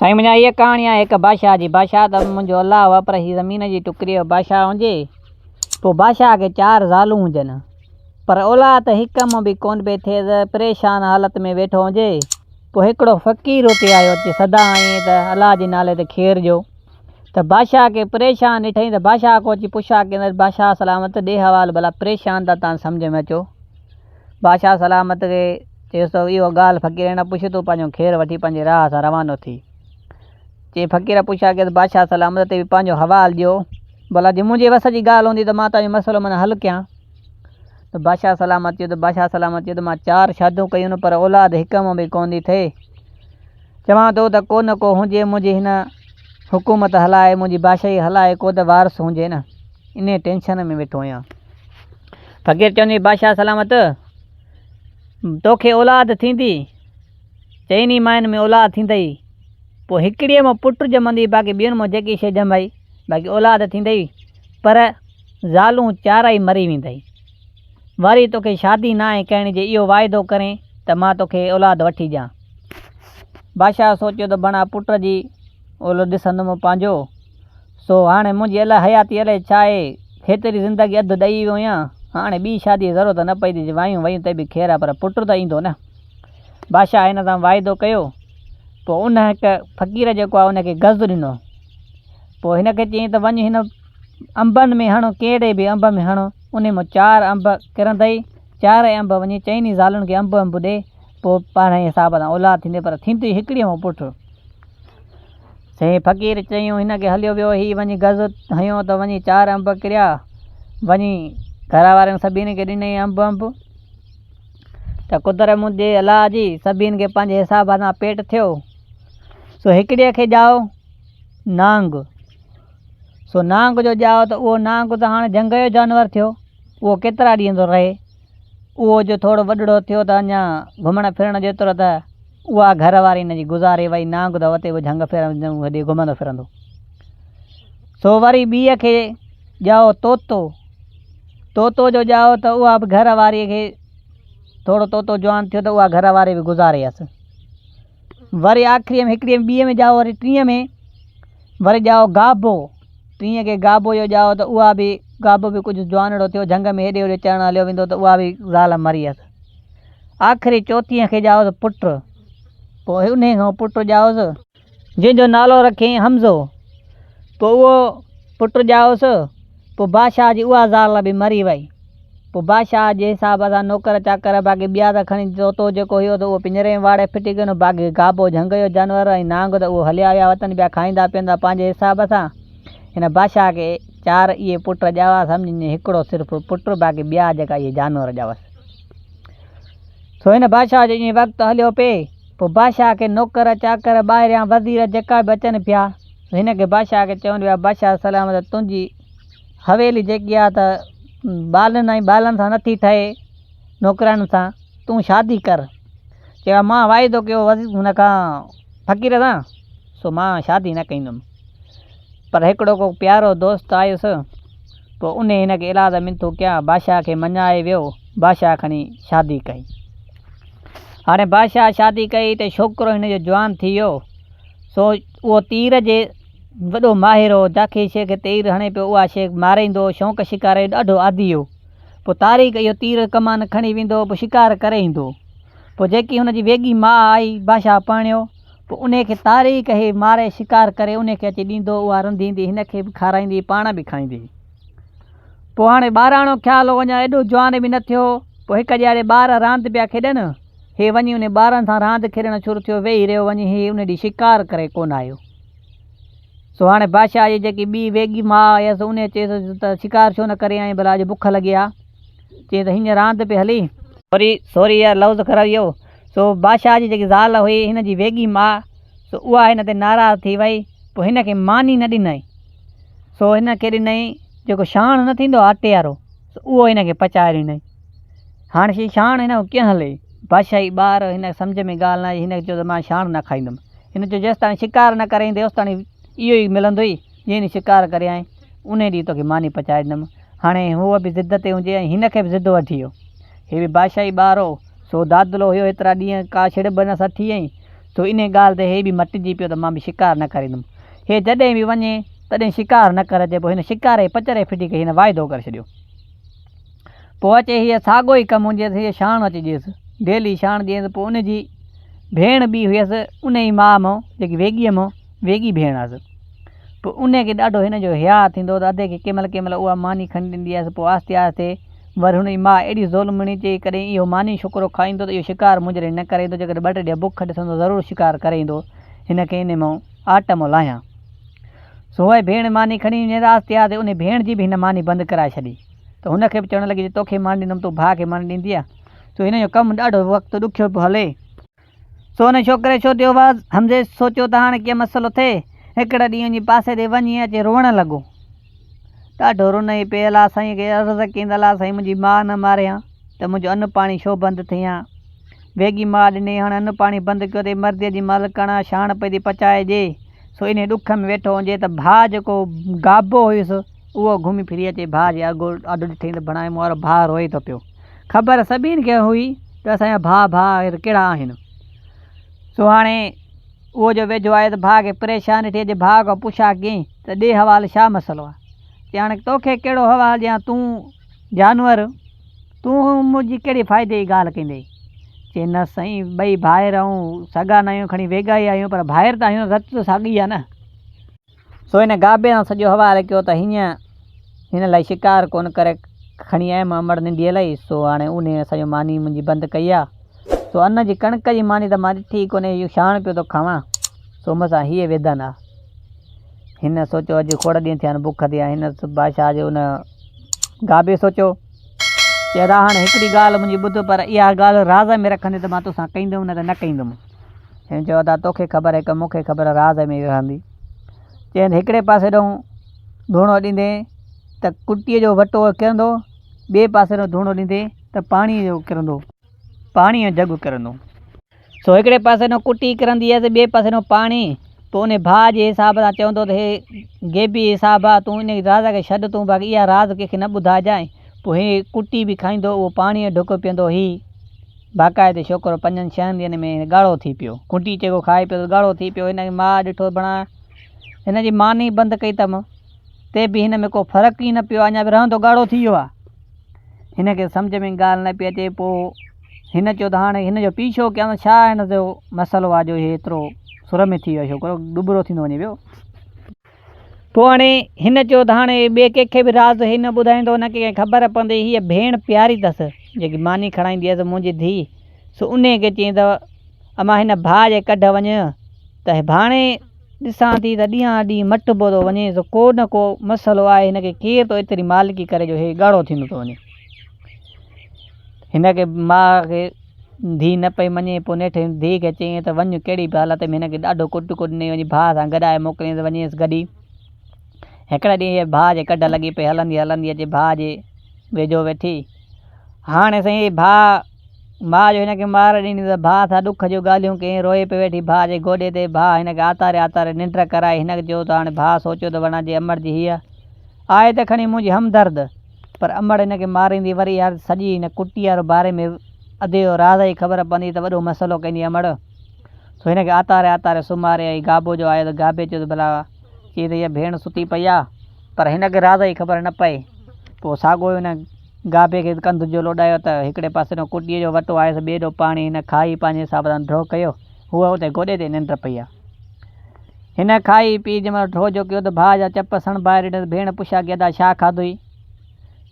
سائين منهنجا هيء ڪهاڻي آهي هڪ بادشاهه جي. بادشاهه ته منهنجو الله هو پر هي زمين جي ٽڪري جو بادشاهه هجي. پوء بادشاهه کي چار زالون هجن. پر اولاد هڪ مان به ڪونه پئي ٿئيس. پريشان حالت ۾ ويٺو هجي. پوء هڪڙو فقير اتي آيو اچي صدا هنئين ته الله جي نالي تي خير ڏيو. ته بادشاهه کي پريشان ڏٺائين ته بادشاهه کان اچي پڇا ڪيائين بادشاهه سلامت ڏي حوال ڀلا پريشان ٿا تان سمجهه ۾ اچو. بادشاهه سلامت کي چيس ته اها ڳالهه فقير نه پڇ، تون پنهنجو خير وٺي پنهنجي راهه سان روانو ٿي. چي فقير پڇا ڪيس بادشاهه سلامت تي به پنهنجو حوال ڏيو، ڀلا جي منهنجي وس جي ڳالهه هوندي ته مان توهان جو مسئلو من حل ڪيان. ته بادشاهه سلامت چيو ته بادشاهه سلامت چيو ته مان چار شاديون ڪيون پر اولاد هڪ مان به ڪونه ٿي ٿئي. چوان ٿو ته ڪو نه ڪو هجي منهنجي هن حڪومت هلائي، منهنجي بادشاهي هلائي، ڪو ته وارث هجي نه. انهيء ٽينشن ۾ ويٺو آهيان. فقير چوندي بادشاهه سلامت! توکي اولاد ٿيندي، چئني ماين ۾ اولاد ٿيندئي، پوء هڪڙيء مان پٽ ڄمندي، باقي ٻين مان جيڪي شيء ڄمئي، باقي اولاد ٿيندئي، پر زالون چارئي مري ويندئي. وري توکي شادي ناهي ڪرڻي، جي اهو واعدو ڪرين ته مان توکي اولاد وٺي ڏيان. بادشاهه سوچيو ته بڻا پٽ جي اولاد ڏسندم پنهنجو. سو هاڻي منهنجي الائي حياتي الائي ڇا آهي، هيتري زندگي اڌ ڏئي ويو آهيان، هاڻي ٻي شاديء جي ضرورت نه پئي ٿي، جي وايون ويون ته به خير آهي پر پٽ ته ايندو نه. بادشاهه هن سان واعدو ڪيو، پوء ان هڪ فقير جيڪو آهي ان کي گز ڏنو، پوء هن کي چيائين ته وڃ هن انبن ۾ هڻ، ڪهڙي به انب ۾ هڻ، انهي مان چار انب ڪرندئي، چارئي انب وڃي چئني زالن کي انب انب ڏي، پوء پاڻهي حساب سان اولاد ٿيندي، پر ٿيندي هڪڙيء مان پٽ. سائين فقير چيائين هن کي هليو ويو هي وڃي گز هنيو ته وڃي چار انب ڪريا وڃي گهر وارن سڀني کي ڏنائين انب انب ته قدر منهنجي الله جي سڀني کي پنهنجي حساب سان پيٽ ٿيو سو هڪڙي کي ڄائو نانگ سو نانگ جو ڄائو ته اهو نانگ ته هاڻي جهنگ جو جانور ٿيو اهو ڪيترا ڏينهن ٿو رهي اهو جو ٿورو وڏڙو ٿيو ته اڃا گهمڻ ڦرڻ جيترو ته اها گهر واري هن جي گذاري وئي، نانگ ته وتي به جهنگ هيڏي گهمندو ڦرندو. سو وري ٻيء کي ڄائو طوطو. طوطو جو ڄائو ته اها به گهر واريء کي ٿورو طوطو جوان ٿيو ته اها گهر واري به گذاري هيس. وري آخريء ۾ هڪڙيء ۾ ٻيء ۾ ڄائو وري ٽينء ۾ وري ڄائو گابو. ٽينء کي گابو جو ڄائو ته اها به گابو به ڪجهه جوانڙو ٿيو جهنگ ۾ هيڏي هوڏي چرڻ هليو ويندو ته اها به زال مري هيس. آخري چوٿينء کي ڄائوس پٽ. پوء انهيء کان پٽ ڄائوس. جنهن جو نالو رکيائين حمزو. پوء اهو پٽ ڄائوس. پوء بادشاهه جي اها زال به مري وئي. پوء بادشاهه جي حساب سان نوڪر چاڪر باقي ٻيا ته کڻي طوطو جيڪو هيو ته اهو پڃري ۾ واڙي ڦٽي ڪيو باقي گابو جهنگ جو جانور ۽ نانگ ته اهو هليا ويا وتن پيا کائيندا پيئندا پنهنجي حساب سان. هن بادشاهه کي چار اهي پٽ ڄاوا سمجهه هڪڙو صرف پٽ باقي ٻيا جيڪا اهي جانور ڄاوس. سو هن بادشاهه جو ائين وقت هليو پئي. پوء بادشاهه کي نوڪر چاڪر ٻاهريان وزير جيڪا به اچن پيا سو هن کي بادشاهه کي چون پيا بادشاهه سلامت تنهنجي حويلي جيڪي آ ته ٻالن ۽ ٻالن سان نٿي ٺهي نوڪرياڻين سان تون شادي ڪر. چيو مان واعدو ڪيو هن کان فقير سان سو مان شادي نه ڪندم. پر هڪڙو ڪو پيارو دوست آيس پوء انهي هن کي ايلاز منٿون ڪيا بادشاهه کي مڃائي ويو بادشاهه کڻي شادي ڪئي. هاڻي بادشاهه شادي ڪئي ته ڇوڪرو هن جو جوان ٿي ويو سو اهو تير جي وڏو ماهر هو، جاکي شيء کي تير هڻي پيو اها شيء ماريندو هو، شوق شڪار جو ڏاڍو عادي هو. پوء تاريخ اهو تير ڪمان کڻي ويندو هو، پوء شڪار ڪري ايندو هو. پوء جيڪي هن جي ويڳي ماء آئي، بادشاهه پرڻيو، پوء انهي کي تاريخ هي ماري شڪار ڪري انهي کي اچي ڏيندو هو، اها رنڌيندي هن کي به کارائيندي پاڻ به کائيندي. پوء هاڻي ٻاراڻو خيال هو، اڃا ايڏو جوان به نه ٿيو هو. پوء هڪ ڏيهاڙي ٻار راند پيا کيڏن، هي وڃي انهي ٻارن سان راند کيڏڻ شروع ٿيو، ويهي رهيو، وڃي هي انهي ڏينهن شڪار ڪري ڪونه آيو. سو هاڻي بادشاهه جي جيڪي ٻي ويڳي ماء هيس، انهيء چيس ته شڪار ڇو نه ڪري آئين، ڀلا اڄ بک لڳي آ. چيائين ته هينئر راند پئي هلي. سوري، سوري يار لفظ خراب ٿي ويو. سو بادشاهه جي جيڪي زال هئي، هن جي ويڳي ماء، سو اها هن تي ناراض ٿي وئي. پوء هن کي ماني نه ڏنائين. سو هن کي ڏنائين جيڪو شاڻ نه ٿيندو آ اٽي وارو، سو اهو هن کي پچائي ڏنائين. هاڻ هي شاڻ هن کان ڪيئن هلي؟ بادشاهي ٻار، هن کي سمجهه ۾ ڳالهه نه آئي. هن چيو ته مان شاڻ نه کائيندم. هن چيو جيستاڻي شڪار نه ڪري ايندين اوستاڻي اهو ئي ملندوئي، جنهن ڏينهن شڪار ڪري آئين، انهي ڏينهن توکي ماني پچائي ڏيندم. هاڻي هوء به ضد تي هجي ۽ هن کي به ضد وٺي ويو. هي به بادشاهي ٻار هو، سو دادلو هيو، ايترا ڏينهن ڪا ڇڙٻ نه سٺي هئائين، سو انهي ڳالهه تي هي به مٽجي پيو ته مان به شڪار نه ڪريندم. هي جڏهن به وڃي تڏهن شڪار نه ڪر اچي. پوء هن شڪار جي پچر ڦٽي ڪئي. هن واعدو ڪري ڇڏيو. پوء اچي هيء ساڳو ئي ڪم هجيس، هيء شاڻ اچي ڏيس. ڊيلي شاڻ ڏينس. پوء ان جي ڀيڻ ٻي هيس، ان ئي ماء مون، جيڪي ويڳيء مون، ويڳي ڀيڻ هيس. پوء ان کي ڏاڍو هن جو حياء ٿيندو ته ادي کي ڪنهن مهل ڪنهن مهل اها ماني کڻي ڏيندي هيس. پوء آهستي آهستي وري هن جي ماء اهڙي ظلمڻي چئي، ڪڏهن اهو ماني شڪرو کائيندو ته اهو شڪار منهنجي لاء نه ڪري ايندو، جيڪڏهن ٻه ٽي ڏينهن بک ڏسندو ضرور شڪار ڪري ايندو، هن کي انهي مون آٽ مون لاهيان. سو اها ڀيڻ ماني کڻي وڃي ته آهستي آهستي انهي ڀيڻ جي به هن ماني بند ڪرائي ڇڏي ته هن کي به چوڻ لڳي جي توکي ماني ڏيندم تون ڀاء کي ماني ڏيندينء؟ سو هن جو ڪم ڏاڍو وقت ڏکيو پيو هلي. سو ان ڇوڪري ڇو ٿيو واز حمزي سوچيو ته هاڻي ڪيئن مسئلو ٿئي. هڪڙي ڏينهن وڃي پاسي تي وڃي اچي روئڻ لڳو. ڏاڍو رنئي پئي الله سائين کي عرض ڪيائين ته الله سائين منهنجي ماء نه ماري هان ته منهنجو ان پاڻي ڇو بند ٿئي هان. ويڳي ماء ڏني هاڻي ان پاڻي بند ڪيو اٿئي مرضيء جي مالڪڻ آ شاڻ پئي ٿي پچائي ڏي. سو انهي ڏک ۾ ويٺو هجي ته ڀاء جيڪو گابو هيس اهو گهمي ڦري اچي ڀاء جي آڏو ڏٺائين ته بڻائي مون وارو ڀاء روئي ٿو پيو. خبر سڀني کي هئي ته اسان جا ڀاء ڀاء ڪهڙا آهن. سو هاڻي اهو جو ويجهو آيو ته ڀاء کي پريشان ڏٺي اچي ڀاء کان پڇا ڪيائين ته ڏي حوال ڇا مسئلو آهي؟ چي هاڻي توکي ڪهڙو حوال ڏيان تون جانور تون منهنجي ڪهڙي فائدي جي ڳالهه ڪندين؟ چي نه سائين ٻئي ڀائر آهيون سڳا نه آهيون کڻي ويڳا ئي آهيون پر ڀائر ته آهيون رت ته ساڳي آهي نه. سو هن گابي سان سڄو حوال ڪيو ته هينئن هن لاء شڪار ڪونه ڪري کڻي آيم امڙ ننڍيء لاء، سو هاڻي انهيء اسان جو ماني منهنجي بند ڪئي آ. سو ان جي ڪڻڪ جي ماني ته مان ڏٺي ئي ڪونهي، اهو شاڻ پيو ٿو کاوان، سو مون سان هيء ويڌن آ. هن سوچيو اڄ کوڙ ڏينهن ٿيا آهن بک تي آهيان. هن بادشاهه جي ان گابي سوچيو چي ادا هاڻي هڪڙي ڳالهه منهنجي ٻڌ پر اها ڳالهه راز ۾ رکندين ته مان توسان ڪندم نه ته نه ڪندم. هن چيو ادا توکي خبر هڪ مون کي خبر راز ۾ ئي رهندي. چيائين هڪڙي پاسي ڏانهن ڌوڻو ڏيندين ته ڪٽيء جو وٽو ڪرندو، ٻئي پاسي ڏانهن ڌوڻو ڏيندين ته پاڻيء جو ڪرندو. پاڻيء جو جڳ ڪرندو. سو هڪڙي پاسي ڏانهن ڪٽي ڪرندي هيس ٻئي پاسي ڏانهن پاڻي. پوء انهي ڀاء جي حساب سان چوندو ته هي غيبي حساب آ، تون انهي راز کي ڇڏ، تون باقي اها راز ڪنهن کي نه ٻڌائجانء. پوء هي ڪٽي به کائيندو، اهو پاڻيء جو ڍڪ پيئندو. هي باقاعدي ڇوڪرو پنجن ڇهن ڏينهن ۾ ڳاڙهو ٿي پيو. ڪٽي چيڪو کائي پيو ته ڳاڙهو ٿي پيو. هن جي ماء ڏٺو بڻا هن جي ماني بند ڪئي اٿم، تي به هن ۾ ڪو فرق ئي نه پيو آ، اڃا به رهندو ڳاڙهو ٿي ويو آ. هن کي سمجهه ۾ ڳالهه نه پئي اچي. پوء هن چيو ته هاڻي هن جو پيڇو ڪيان ته ڇا هن جو مسئلو آ جو هي ايترو سر ۾ ٿي ويو آ ڇوڪرو ڏٻرو ٿيندو وڃي پيو. پوء هاڻي هن چيو ته هاڻي ٻئي ڪنهن کي به راز هي نه ٻڌائيندو نه ڪنهن کي خبر پوندي. هيء ڀيڻ پياري اٿس جيڪي ماني کڻائيندي هيس منهنجي ڌيء سو انهيء کي چيائين ته امان هن ڀاء جي ڪڍ وڃ ته ڀاڻي ڏسان ٿي ته ڏينهان ڏينهن مٽبو ٿو وڃي سو ڪو نه ڪو مسئلو آهي هن کي ڪير ٿو ايتري مالڪي ڪري جو هي ڳاڙهو ٿيندو ٿو وڃي. هن کي ماء کي ڌيء نه پئي مڃي پوء نيٺ هن ڌيء کي چيائين ته وڃ ڪهڙي به حالت ۾ هن کي ڏاڍو ڪٽڪو ڏنائين وڃي ڀاء سان گڏائي موڪليائينس وڃيس گڏي. هڪڙي ڏينهن هيء ڀاء جي ڪڍ لڳي پئي هلندي هلندي اچي ڀاء جي ويجهو ويٺي. هاڻي سائين هي ڀاء ماء جو هن کي مار ڏني ته ڀاء سان ڏک جون ڳالهيون ڪيائين روئي پئي ويٺي ڀاء جي گوڏي تي ڀاء هن کي آتاري آتاري ننڊ ڪرائي هن چيو ته هاڻي ڀاء سوچيو ته وڻان جي امڙ جي هيء آهي ته کڻي منهنجي همدرد پر امڙ هن کي ماريندي وري يار سڄي هن ڪٽي وارو باري ۾ ادي جو راز جي خبر پوندي ته وڏو مسئلو ڪندي امڙ سو هن کي آتاري آتاري سمهاري ۽ گابو جو آيو ته گابي چيو ته ڀلا چي ته هيء ڀيڻ ستي پئي آ پر هن کي راز جي خبر نه پئي پوء ساڳو ئي هن گابي کي ڪنڌ جو لوڏايو ته هڪڙي پاسي ڏانهن ڪٽيء جو وٽو آيس ٻئي ڏانهن پاڻي هن کائي پنهنجي حساب سان ڍو ڪيو هوء اتي گوڏي تي ننڊ پئي آ. هن کائي پي جنهن مهل ڍو جو ڪيو ته ڀاء جا چپ سڻڀائي ڏنس ڀيڻ پڇا ڪئي ادا ڇا کاڌوئي؟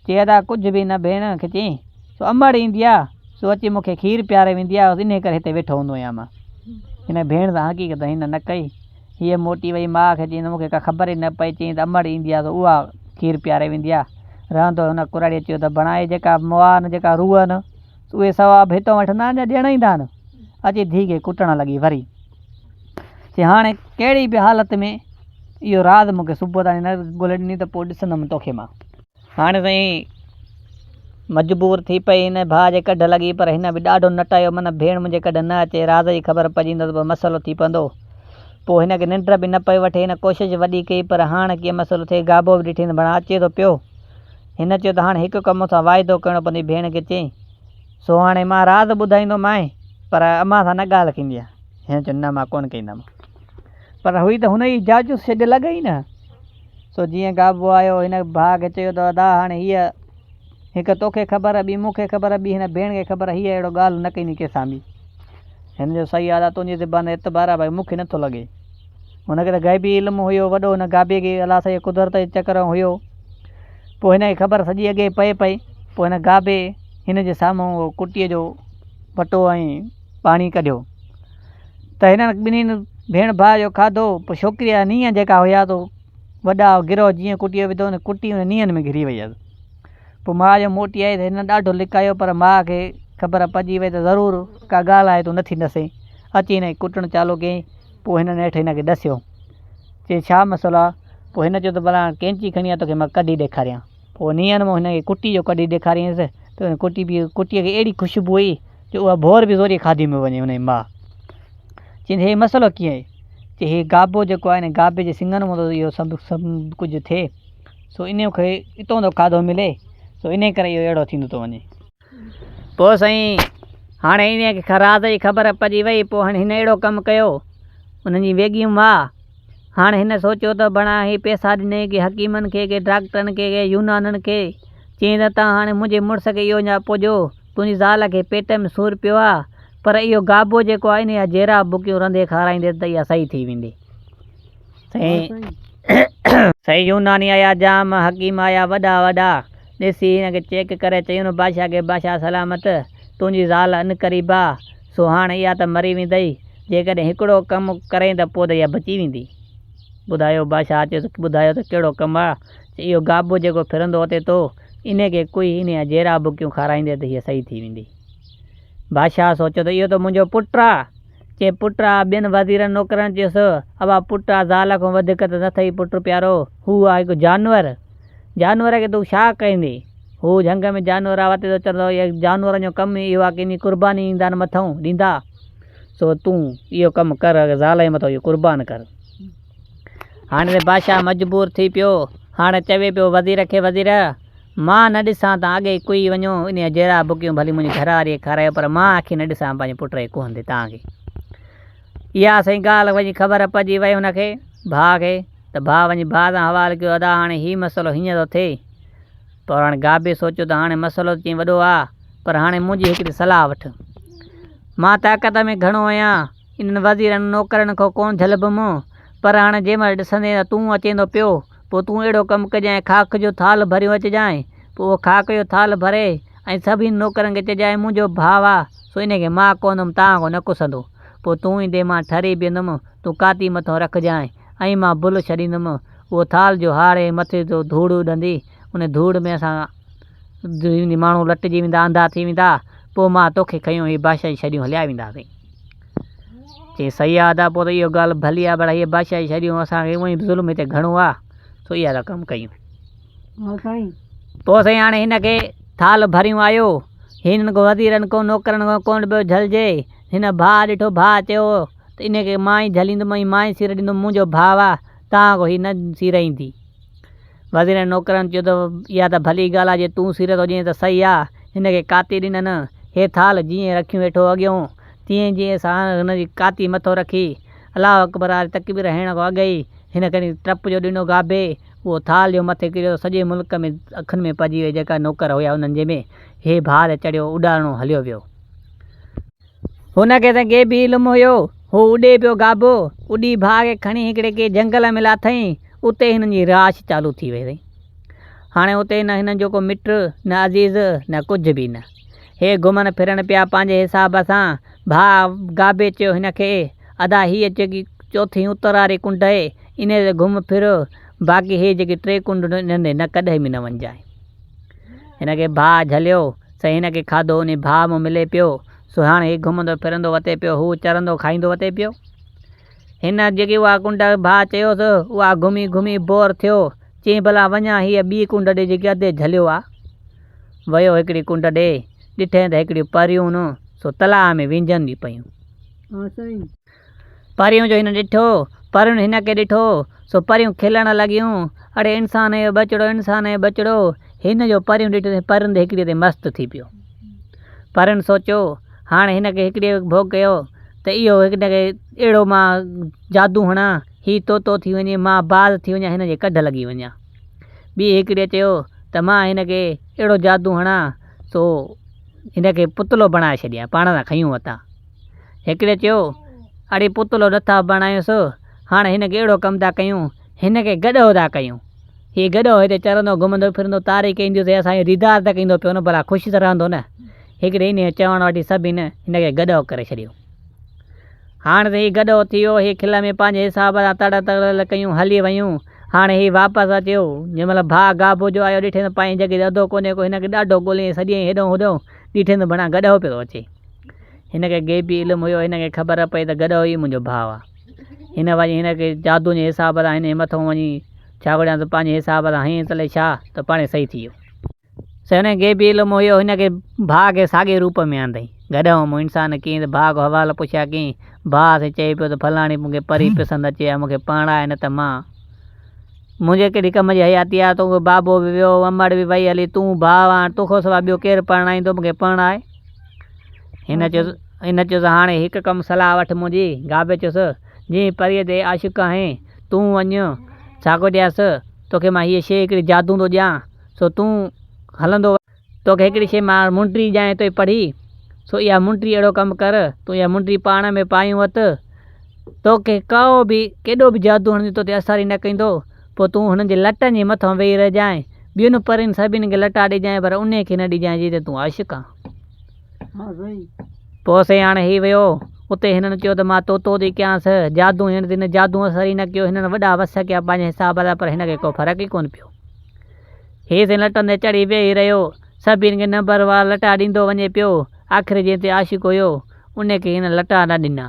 چي ادا ڪجهه به نه ڀيڻ کي چيائين سو امڙ ايندي آ سو اچي مون کي کير پياري ويندي آ انهي ڪري هتي ويٺو هوندو آهيان مان. هن ڀيڻ سان حقيقت هن نه ڪئي. هيء موٽي وئي ماء کي چيائين ته مون کي ڪا خبر ئي نه پئي چيائين ته امڙ ايندي آ سو اها کير پياري ويندي آ. رهندو هن ڪراڙيء چيو ته بڻائي جيڪا مئا آهن جيڪا روح آهن سو اهي ثواب هتان وٺندا آهن يا ڏيڻ ايندا آهن. اچي ڌيء کي ڪٽڻ لڳي وري. چي هاڻي ڪهڙي به حالت ۾ اهو راز مون کي صبح تائين نه ڳولي ڏني ته پوء ڏسندم توکي مان. هاڻي سائين مجبور ٿي پئي هن ڀاء جي ڪڍ لڳي پر هن به ڏاڍو نٽايو من ڀيڻ منهنجي ڪڍ نه اچي راز جي خبر پئجي ويندس پوء مسئلو ٿي پوندو. پوء هن کي ننڊ به نه پئي وٺي هن ڪوشش وڏي ڪئي پر هاڻ ڪيئن مسئلو ٿئي گابو به ڏٺئين ته ڀڻا اچي ٿو پيو. هن چيو ته هاڻ هڪ ڪم مون سان واعدو ڪرڻو پوندي ڀيڻ کي چيائين سو هاڻي مان راز ٻڌائيندومانء پر امان سان نه ڳالهه ڪندينء. هن چيو نه مان ڪونه ڪيندم. پر هئي ته هن جي جاجوس ڇڏ لڳئي نه. سو جيئن گابو آيو هن ڀاء کي چيو ته ادا هاڻي هيء هڪ توکي خبر ٻي مون کي خبر ٻي هن ڀيڻ کي خبر هيء اهڙو ڳالهه نه ڪندي ڪنهن سان به. هن چيو صحيح آ ادا تنهنجي زبان تي اعتبار آ ڀائي مون کي نٿو لڳي. هن کي ته غيبي علم هيو وڏو هن گابي کي الله سائين جي قدرت جي چڪر هيو. پوء هن کي خبر سڄي اڳي پئي پئي. پوء هن گابي هن جي سامهون اهو ڪٽيء جو وٽو ۽ پاڻي ڪڍيو ته هنن ٻنهين ڀيڻ ڀاء جو کاڌو. پوء ڇوڪريء جا نينهن جيڪا هيا تو وڏا گروهه جيئن ڪٽيء وڌو ان ڪٽي ان نينهن ۾ گهري وئي هيس. پوء ماء جو موٽي آئي ته هنن ڏاڍو لڪايو پر ماء کي خبر پئجي وئي ته ضرور ڪا ڳالهه آهي تون نٿي ڏسين. اچي هن کي ڪٽڻ چالو ڪيائين. پوء هن نيٺ هن کي ڏسيو. چي ڇا مسئلو آ؟ پوء هن چيو ته ڀلا هاڻ ڪينچي کڻي آ توکي مان ڪڍي ڏيکاريان. پوء نينهن مان هن کي ڪٽي جو ڪڍي ڏيکاريائينس ته ان ڪٽي به ڪٽيء کي اهڙي خوشبو هئي جو اها ڀور به زوريء کاڌي ۾ وڃي. هن جي ماء چيس هي مسئلو ڪيئن آهي؟ چي هي گابو جيڪو آهي ان گابي جي سڱن مان ٿو اهو سڀ سڀ ڪجهه ٿئي سو انهيء کي اتان ٿو کاڌو ملي سو انهيء ڪري اهو اهڙو ٿيندو ٿو وڃي. پوء سائين هاڻي انهيء کي راز جي خبر پئجي وئي. پوء هاڻي هن اهڙو ڪم ڪيو. انهن جي ويڳي ماء هاڻي هن سوچيو ته بڻا هي پئسا ڏنئي ڪي حڪيمن کي ڪي ڊاڪٽرن کي ڪي يونانن کي. چيائين ته تان هاڻي منهنجي مڙس کي اهو نياپو ڏيو، تنهنجي زال کي پيٽ ۾ سور پيو آ، پر اهو گابو جيڪو آ انهيء جا جيرا بڪيون رنڌي کارائينديس ته اها صحيح ٿي ويندي. سائين سائين يوناني آيا جام، حڪيم آيا وڏا وڏا. ڏسي هن کي چيڪ ڪري چيون بادشاهه کي بادشاهه سلامت، تنهنجي زال عنقريب آ، سو هاڻ اها ته مري ويندئي، جيڪڏهن هڪڙو ڪم ڪرين ته پوء ته اها بچي ويندي. ٻڌايو بادشاهه چيس ٻڌايو ته ڪهڙو ڪم آ؟ چي اهو گابو جيڪو ڦرندو اٿي ٿو، انهي کي ڪوئي انهي جا جيرا بڪيون کارائيندي ته هيء صحيح ٿي ويندي. بادشاهه سوچيو ته اهو ته منهنجو پٽ آ. چي پٽ آ، ٻين وزيرن نوڪرن چيس، ابا پٽ آ، زال کان وڌيڪ ته نه ٿئي پٽ پيارو، هو آ هڪ جانور. جانور کي تون ڇا ڪندين؟ هو جهنگ ۾ جانور آ، وتي ٿو چرندو، اهي جانورن جو ڪم ئي اهو آ ڪي انهي قرباني ايندا آهن مٿئون ڏيندا، سو تون اهو ڪم ڪر، زال جي مٿئون اهو قربان ڪر. هاڻي ته بادشاهه مجبور ٿي پيو. هاڻي چوي پيو وزير کي وزير! مان نه ڏسان تان اڳي ئي ڪوئي وڃو انهيء جيرا بڪيون ڀلي منهنجي گهر واريء کي کارايو پر مان اکين نه ڏسان پنهنجي پٽ کي ڪوهندي تان کي. اها سائين ڳالهه وڃي خبر پئجي وئي هن کي، ڀاء کي، ته ڀاء وڃي ڀاء سان حوال ڪيو ادا هاڻي هي مسئلو هيئن ٿو ٿئي. پر هاڻي گابي سوچيو ته هاڻي مسئلو ته چئين وڏو آ پر هاڻي منهنجي هڪڙي صلاح وٺ. مان طاقت ۾ گهڻو آهيان. انهن وزيرن نوڪرن کان ڪونه جهلبم، پر هاڻي جنهن مهل ڏسندين ته تون اچين ٿو پيو، پوء تون اهڙو ڪم ڪجانء، خاڪ جو ٿالهه ڀريون اچجانء، پوء اهو خاڪ جو ٿالهه ڀري ۽ سڀني نوڪرن کي چئجانء، منهنجو ڀاء آ، سو انهيء کي مان ڪوهندم، توهان کان نه ڪسندو. پوء تون ايندين، مان ٺري بيهندم، تون ڪاتي مٿئون رکجانء، ۽ مان بل ڇڏيندم، اهو ٿالهه جو هاڙ ۽ مٿي جو ڌوڙ اڏندي، ان ڌوڙ ۾ اسان ماڻهو لٽجي ويندا، انڌا ٿي ويندا، پوء مان توکي کنيو هي بادشاهي ڇڏيون هليا وينداسين. چيائين صحيح آ ادا پوء ته اهو ڳالهه ڀلي آ پر هيء بادشاهي ڇڏيون اسان کي اونئين به ظلم هتي گهڻو آ سو اها ٿا ڪم ڪيون. پوء سائين هاڻي هن کي ٿالهه ڀريون آيو. هنن کان وزيرن کان نوڪرن کان ڪونه پيو جهلجي. هن ڀاء ڏٺو ڀاء چيو ته انهي کي مان ئي جهليندم ۽ مان ئي سير ڏيندم منهنجو ڀاء آ توهان کان هي نه سير ايندي. وزيرن نوڪرن چيو ته اها ته ڀلي ڳالهه آ جي تون سير ٿو ڏين ته صحيح آ. هن کي ڪاتي ڏنن. هي ٿالهه جيئن رکيون ويٺو اڳيون تيئن جيئن ساڻ هن جي ڪاتي مٿو رکي الله اڪبر واري تڪبير هڻڻ کان اڳ ئي هن کڻي ٽپ جو ڏنو گابي اهو ٿالهه جو مٿي ڪريو ته سڄي ملڪ ۾ اکين ۾ پئجي وئي جيڪا نوڪر هيا انهن جي ۾ هي ڀاء تي چڙهيو اڏارڻو هليو ويو. هن کي ته غيبي علم هيو. هو اڏي پيو گابو، اڏي ڀاء کي کڻي هڪڙي ڪنهن جهنگل ۾ لاٿائين، اتي هنن جي رهائش چالو ٿي وئي. هاڻي اتي نه هنن جو ڪو مٽ، نه عزيز، نه ڪجهه به نه. هي گهمن ڦرن پيا پنهنجي حساب سان. ڀاء گابي چيو هن کي، ادا هيء جيڪي چوٿين اتر واري ڪنڊ اهي، انهيء تي گهم ڦر، باقي هي جيڪي ٽي ڪنڊون آهن، انهن تي نه ڪڏهن به نه وڃجانء. هن کي ڀاء جهليو، سائين هن کي کاڌو انهي ڀاء مان ملي پيو، سو هاڻ هي گهمندو ڦرندو وتي پيو، هو چرندو کائيندو وتي پيو. هن جيڪي اها ڪنڊ ڀاء چيوس، اها گهمي گهمي بور ٿيو، چيائين ڀلا وڃان هيء ٻي ڪنڊ ڏي جيڪي اڌي جهليو آ. ويو هڪڙي ڪنڊ ڏي، ڏٺئين ته هڪڙيون پريون سو تلاء ۾ وينجهنديون پيون. پريون جو هن ڏٺو، پرين هن کي ڏٺو، سو پريون کلڻ لڳيون، اڙي انسان جو ٻچڙو، انسان جو ٻچڙو! هن جو پريون ڏٺو ته پرين تي هڪڙيء تي مست ٿي پيو. پرين سوچيو، هاڻ هن کي هڪڙيء ڀوڳ ڪيو ته اهو هن کي اهڙو مان جادو هڻان، هي طوطو ٿي وڃي، مان باز ٿي وڃان، هن جي ڪڍ لڳي وڃان. ٻي هڪڙيء چيو ته مان هن کي اهڙو جادو هڻان، سو هن کي پتلو بڻائي ڇڏيان، پاڻ سان کنيون وتان. هڪڙي چيو، اڙي پتلو نٿا بڻايونس، هاڻ هن کي اهڙو ڪم ٿا ڪيون، هن کي گڏهو ٿا ڪيون. هي گڏهو هتي چرندو گهمندو ڦرندو، تاريخ اينديون ته اسان جو ديدار ته ڪندو پيو نه، ڀلا خوش ته رهندو نه. هڪڙي انهيء چوڻ وٺي سڀني هن کي گڏهو ڪري ڇڏيو. هاڻ ته هي گڏهو ٿي ويو. هي کل ۾ پنهنجي حساب سان تڙ تڙل ڪيون هلي ويون. هاڻ هي واپس اچيو. جنهن مهل ڀاء گابو جو آيو، ڏٺئين ته پنهنجي جڳهه تي اڌو ڪونهي ڪو. هن کي ڏاڍو ڳوليائين، سڏيائين هيڏانهن هوڏانهن، ڏٺئين ته بڻا گڏهو پيو ٿو اچي. هن کي غيبي علم هيو، هن کي خبر پئي ته گڏهو ئي منهنجو ڀاء آ. هن وڃي هن کي جادو جي حساب سان هن جي مٿئون وڃي ڇا گهڙيائين ته پنهنجي حساب سان هنئين ته الائي ڇا ته پاڻهي صحيح ٿي ويو. سو هن کي غيبي علم هيو، هن کي ڀاء کي ساڳئي روپ ۾ آندائين. گڏهو مون انسان ڪيئي ته ڀاء کان حوال پڇيا ڪيئي. ڀاء سين چئي پيو ته فلاڻي مون کي پري پسند اچي آ، مون کي پرڻاء نه ته مان. منهنجي ڪهڙي ڪم جي حياتي آ، تون بابو به ويو، امڙ به وئي هلي، تون ڀاء آن، توکان سواء ٻيو ڪير پرڻائيندو، مون کي پرڻاء. هن چيس هن چيس هاڻي هڪ ڪم صلاح وٺ منهنجي. گابي چيس، جنهن پريء تي عاشق آهين، تون وڃ ساڪوٽياس، توکي مان هيء شيء هڪڙي جادو ٿو ڏيان، سو تون هلندو وڃ. توکي هڪڙي شيء مان منڊري ڏيانء ٿو پڙهي، سو اها منڊري اهڙو ڪم ڪر، تون اها منڊري پاڻ ۾ پايون وت، توکي ڪو به ڪيڏو به جادو هڻندي توتي اثر ئي نه ڪندو، پوء تون هنن جي لٽن جي مٿان ويهي رهجانء، ٻين پرين سڀني کي لٽا ڏجانء پر انهيء کي نه ڏجانء جنهن تي تون عاشق آن. پوء سائين هاڻي هي ويو، اتي هنن چيو ته مان طوطو ٿي ڪيانس، جادو هن تي هن جادو اثر ئي نه ڪيو، هنن وڏا وس ڪيا پنهنجي حساب سان پر هن کي ڪو فرق ئي ڪونه پيو. هي سائين لٽن تي چڙهي ويهي رهيو، سڀني کي نمبر وار لٽا ڏيندو وڃي پيو، آخر جنهن تي عاشق هيو، ان کي هن لٽا نه ڏنا.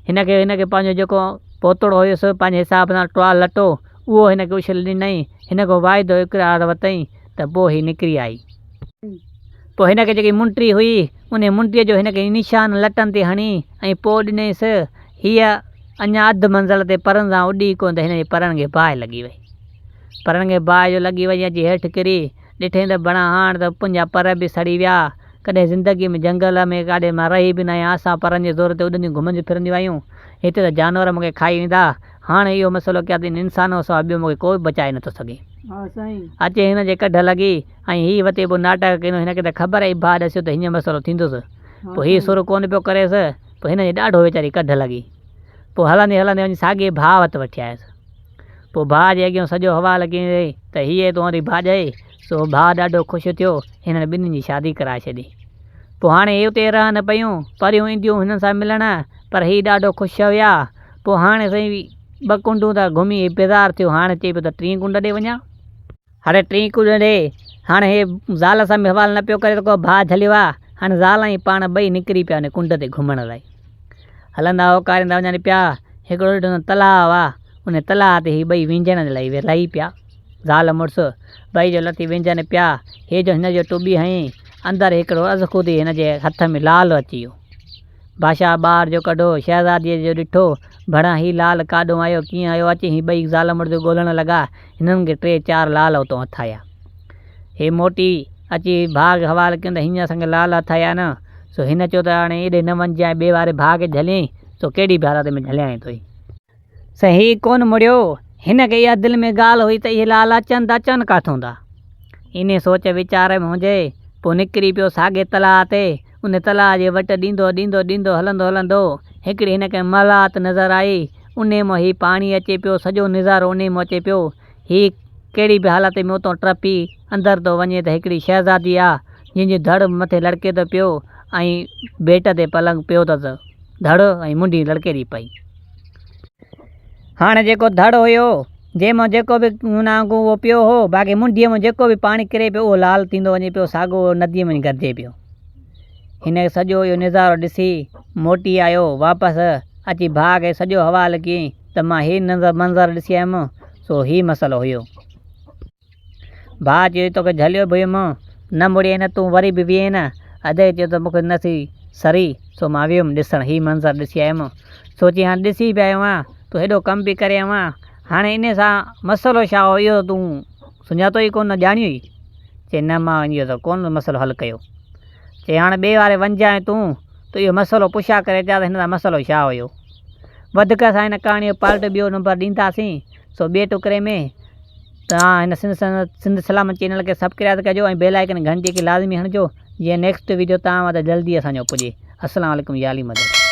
هن کي هن کي پنهنجو جيڪو پوتڙو هيس، پنهنجي حساب سان ٽوال لٽو، اهو هن کي اڇلي ڏنائين، هن کان واعدو اقرار ورتائين ته پوء هي نڪري آئي. پوء هن کي جيڪي منڊري هئي، انهيء منڊريء جو هن کي نشان لٽن تي هڻي ۽ پوء ڏنائينس. هيء اڃا اڌ منزل تي پرن سان اڏي ڪونه ته هن جي پرن کي باهه لڳي وئي. پرن کي باهه جو لڳي وڃي اچي هيٺ ڪري. ڏٺائين ته بڻا هاڻ ته پنهنجا پر به سڙي ويا. ڪڏهن زندگيء ۾ جهنگل ۾ ڪاڏي مان رهي به نه آهيان. اسان پرن جي زور تي اڏنديون گهمنديون ڦرنديون آهيون. هتي ته جانور مون کي کائي ويندا. هاڻ اهو مسئلو ڪيا ته ان انسان سوا ٻيو مون کي ڪو به بچائي نٿو سگهي. اچي هن جي ڪڍ لڳي ۽ هي وتي پوء ناٽڪ ڪندو. هن کي ته خبر ئي ڀاء ڏسيو ته هيئن مسئلو ٿيندس. پوء هي سر ڪونه پيو ڪريس. پوء هن جي ڏاڍو ويچاري ڪڍ لڳي. پوء هلندي هلندي وڃي ساڳئي ڀاء وٽ وٺي آيس. پوء ڀاء جي اڳيان سڄو حوال ڪيائين ته هيء تنهنجي ڀاڄائي. سو ڀاء ڏاڍو خوش ٿيو. هنن ٻنهي جي شادي ڪرائي ڇڏي. پوء هاڻي هي اتي رهن پيون. پريون اينديون هنن سان ملڻ. پر هي ڏاڍو خوش هيا. پوء هاڻي سائين ٻه ڪنڊون ته گهمي هي بيزار ٿيو. هاڻي چئي پيو ته ٽين ڪنڊ ڏي وڃان. هاڻي ٽين ڪنڊ ڏي. هاڻي هي زال سان به حوال نه پيو ڪري ته ڪو ڀاء جهليو آ. هاڻي زال ۽ پاڻ ٻئي نڪري پيا ان ڪنڊ تي گهمڻ لاء. هلندا هوڪاريندا وڃن پيا. هڪڙو ڏٺو ته تلاء آ. ان تلاء تي هي ٻئي وينجهڻ لاء لهي پيا. زال مڙس ٻئي جو لٿي وينجهن پيا. هي جو هن جو ٽٻي هنئي. اندر هڪڙو ازخودي هن جي هٿ ۾ لال اچي ويو. بادشاهه ٻاهر جو ڪڍو، شهزاديء جو ڏٺو، ڀڻا هي لال ڪاڏهون آيو، ڪيئن آيو، اچي هي ٻئي زال مڙس ڳولڻ لڳا، هنن کي ٽي چار لال اتون هٿ آيا. هي موٽي اچي ڀاء کي حوال ڪيون ته هيئن اسان کي لال هٿ آيا نه، سو هن چيو ته هاڻي ايڏي نه وڃجانء، ٻئي واري ڀاء کي جهليائين، سو ڪهڙي به حالت ۾ جهليائين ٿو. سائين هي ڪونه مڙيو. هن کي اها دل ۾ ڳالهه هئي ته اهي لال اچن ته اچن ڪاٿون ٿا. انهي سوچ ويچار ۾ هجي، پوء نڪري پيو ساڳئي تلاء تي. ان تلاء جي وٽ ڏيندو ڏيندو ڏيندو هلندو هلندو، هڪڙي هن کي محلات نظر آئي. انهي مان هي پاڻي اچي پيو، سڄو نظارو انهي مان اچي پيو. هي ڪهڙي به حالت ۾ اتان ٽپي اندر ٿو وڃي ته هڪڙي شهزادي آ، جنهن جو ڌڙ مٿي لڙڪي ٿو پيو ۽ بيٽ تي پلنگ پيو اٿس. ڌڙ ۽ منڍي لڙڪي ٿي پئي. هاڻي جيڪو ڌڙ هيو، جنهن مان جيڪو به نانگ اهو پيو هو، باقي منڍيء مان جيڪو به پاڻي ڪري پيو، اهو لال ٿيندو وڃي پيو، ساڳو اهو نديء ۾ گڏجي پيو. هن سڄو اهو نظارو ڏسي، موٽي آيو واپس، اچي ڀاء کي سڄو حوال ڪيائين ته مان هي منظر ڏسي آيم، سو هي مسئلو هيو. ڀاء چيو توکي جهليو به هيم، نه مڙين نه تون وري به ويئين نه. ادي چيو ته مون کي نه ٿي سري، سو مان ويم ڏسڻ، هي منظر ڏسي آيم. سو چيائين هاڻي ڏسي به آيو آهيان، تون هيڏو ڪم به ڪري آيو آهين، هاڻي انهي سان مسئلو ڇا هو اهو ته تون سڃاتو ئي ڪونه نه ڄاڻيو ئي. چيائين نه مان اهو ته ڪونه مسئلو حل ڪيو. چيائين هاڻي ٻئي واري وڃجانء تون، ته اهو مسئلو پڇا ڪري اچان ته هن سان مسئلو ڇا هيو. وڌڪ اسان هن ڪهاڻي جو پارٽ ٻيو نمبر ڏينداسين سو ٻئي ٽڪري ۾ توهان هن سنڌ سلامت چينل کي سبڪرائب ڪجو ۽ بيل آئيڪن گهنٽي کي لازمي هڻجو جيئن نيڪسٽ ويڊيو توهان وٽ جلدي اسان جو پڄي. السلام عليڪم يا علي مدد.